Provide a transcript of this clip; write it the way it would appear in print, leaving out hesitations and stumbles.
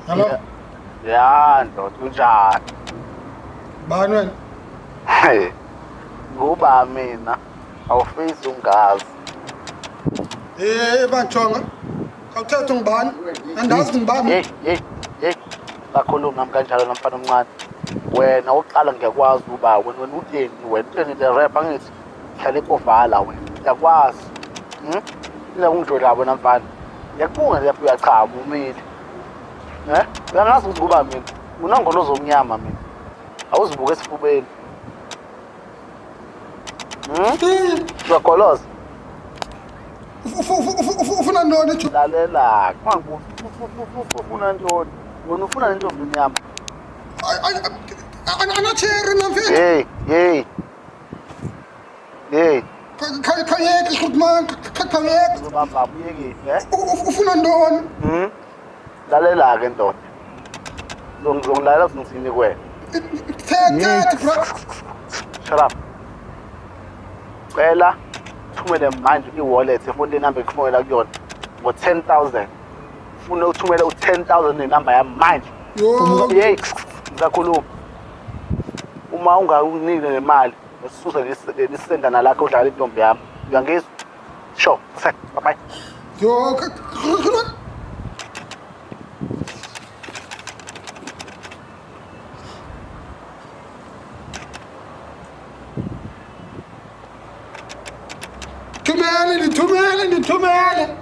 Hello? Ya ndoda, unjani? Bani wena? Hey, Kuba mina awufisi ungazi. Eh banjonga. Awuthethe ngibani? Andazi ngibani. Hey, hey, hey. Bakhuluma nami kanjalo namfana omncane. Wena uqala ngiyakwazi uba wena utheni, wena utheni le rap angithi hlale kovala wena. Ngiyakwazi. Ila ungijola wena mfana. Ngiyakubonga lapho uyachama umile. Eh? Uyangazi ukuthi kuba mina. Unangolo zomnyama mina. Awuzibuke esifubeni. Uyagoloza. Ufuna ntoni jo? Lalela, ufuna ntoni? Wena ufuna nentombi yami. Anacheri namfethu. Hey, hey. Hey. Khayeke Grootman, khayeke. Uzobamba uyekile, eh? Ufuna ntoni? Lalela ke ndoda. Ngizongilalela ukuthi ngithini kuwena. Thethe bro. Shut up. Cela uthumele manje i-wallet efoni le number ekufonela kuyona ngo-10,000. Ufuna uthumele u-10,000 nenamba yami manje. Yo. Hey, ngisakhuluma. Uma ungakuniki le mali, ngisusa leli sendana lakho udlala intombi yami. Uyangizwa? Sure. Bye bye. Yo, Grootman. Thumele, ndithumele, ndithumele.